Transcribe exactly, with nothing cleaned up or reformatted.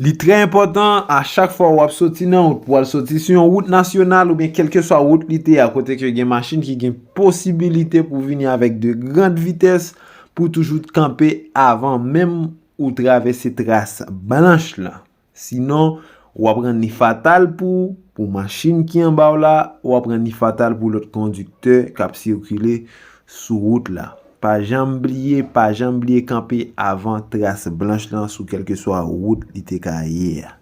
Li trè enpòtan, a chak fwa w ap soti nan wout pou w al soti sou yon wout nasyonal oubyen kèlkeswa wout li te a, kote ke gen machin ki gen posibilite pou vini avèk de grand vitès, pou toujou kanpe avan menm ou travèse tras blanch lan. Sinon, w ap rann li fatal pou, pou machin ki anba w la, w ap rann li fatal pou lòt kondiktè k ap sikile sou wout la. Pa janm bliye, pa janm bliye kanpe avan tras blanch lan sou kèlkeswa wout li te ka ye a.